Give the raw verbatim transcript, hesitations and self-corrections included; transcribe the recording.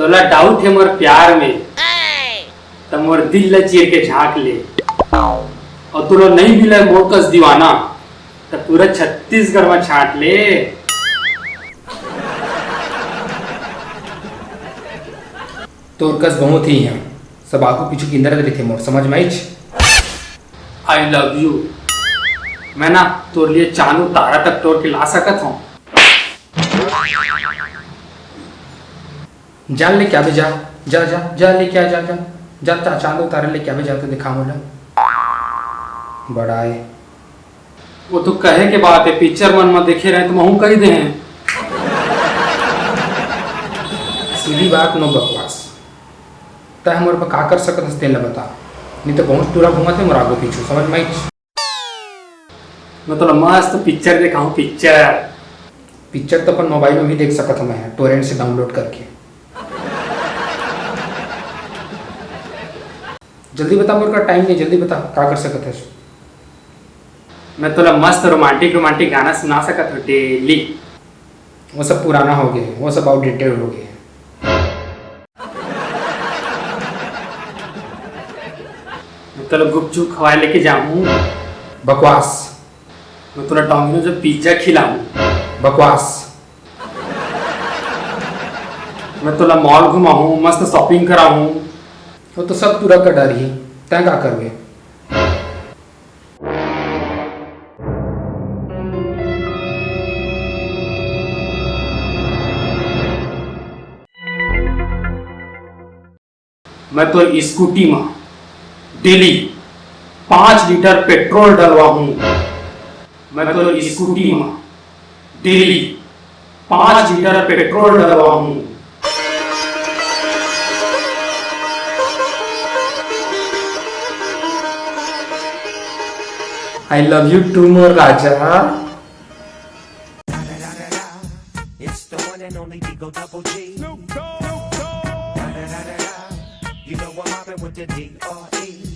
तोला डाउट हे मोर प्यार में, त मोर दिल ला चीर के झांक ले। अउ तोला नइ मिले मोर कस दीवाना, त पूरा छत्तीसगढ़ में छांट ले। तोर कस बहुत ही हैं, सब आगू पीछू किंदरत रहिथे मोर, समझ में आइच? I love you। मैं ना तोर लिए चांद तारा तक टोर के ला सकत हूँ। जा लेके आबे, जा, जा, जा, जा लेके आ, जा, जा, जा, ता-, चांद तारा लेके आबे, जा तो दिखा मोला। बड़ा है। वो तो कहे के बात है, पिक्चर मन में देखे रहे तो महू कही दे हैं। सीधी बात, नो बकवास। तै हमर पर का कर सकत हस, तेन ला बता, नहीं तो बहुत टूरा घूमत है मोर आगू पीछू, समझ में आइच? मैं तोला मस्त पिक्चर देखाऊं, पिक्चर। पिक्चर तो अपन मोबाइल में भी देख सकत हूँ मैं, टोरेंट से डाउनलोड करके। जल्दी बता, मोर का टाइम नहीं, जल्दी बता, का कर सकत हस? मैं तोला मस्त रोमांटिक, रोमांटिक गाना सुना सकत हूँ डेली। वो सब पुराना हो गया है, वो सब आउटडेटेड हो गया है। मैं तोला गुपचुप खवाए लेके जाऊँ। बकवास। मैं तोला डोमिनोज पिज्जा खिलाऊँ। बकवास। मैं तोला मॉल घुमाऊँ, मस्त शॉपिंग कराऊँ। वो तो सब टूरा कर डारही, तै का करबे? मैं तोर स्कूटी म डेली पाँच लीटर पेट्रोल डलवाहूँ। मैं तोर स्कूटी म डेली पाँच लीटर पेट्रोल डलवाहूँ। I love you too, मोर राजा। It's the one and only Digo Double G. You know I'm mobbing with the D R E.